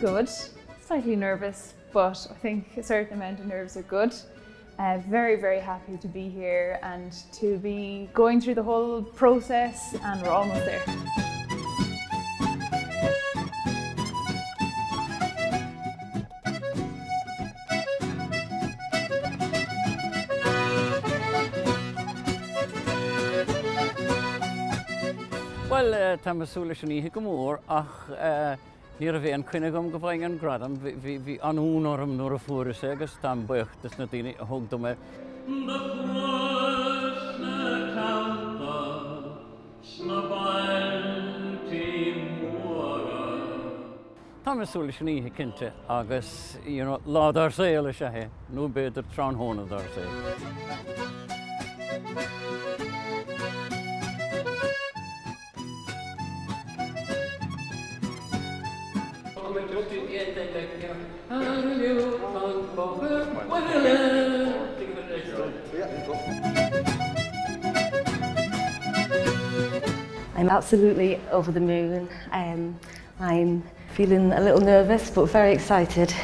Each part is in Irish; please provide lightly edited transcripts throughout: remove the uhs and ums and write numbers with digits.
good, slightly nervous, but I think a certain amount of nerves are good. Uh, very, very happy to be here and to be going through the whole process and we're almost there. Bhuel, tá mé ag súil leis an oíche go mór ach ní raibh aon choinne agam go bhfaighinn an gradam. Bhí an-ionadh orm nuair a fuaireas é agus táim buíoch dos na daoine a thug dom é. Do chuas 'na teannta sna bailtí móra. Tá mé ag súil leis an oíche cinnte agus you know lá dár saol is ea é, nó b'fhéidir tráthnóna dár saol. I'm absolutely over the moon. Um, I'm feeling a little nervous but very excited.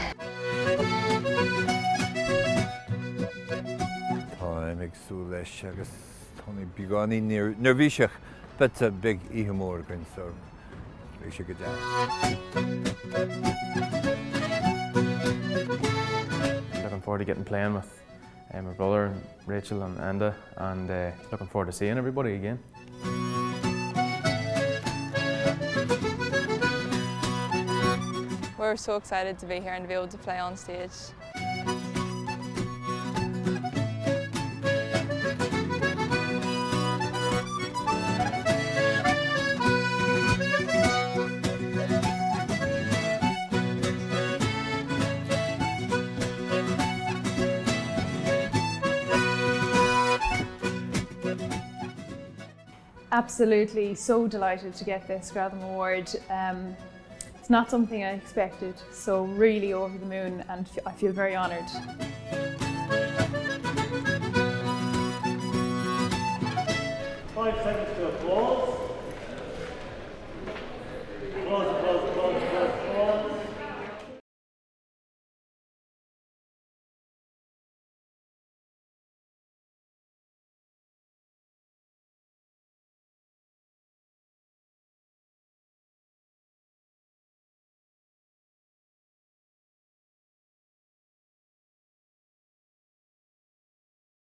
Táim ag súil leis agus tá mé beagáinín neirbhíseach but beidh oíche mhór againn so beidh sé go deas. Looking forward to getting playing with uh, my brother and Rachel and Enda and uh, looking forward to seeing everybody again. We're so excited to be here and to be able to play on stage. Absolutely so delighted to get this Gradam Award. Um, it's not something I expected, so really over the moon and I feel very honoured. Five seconds to applause.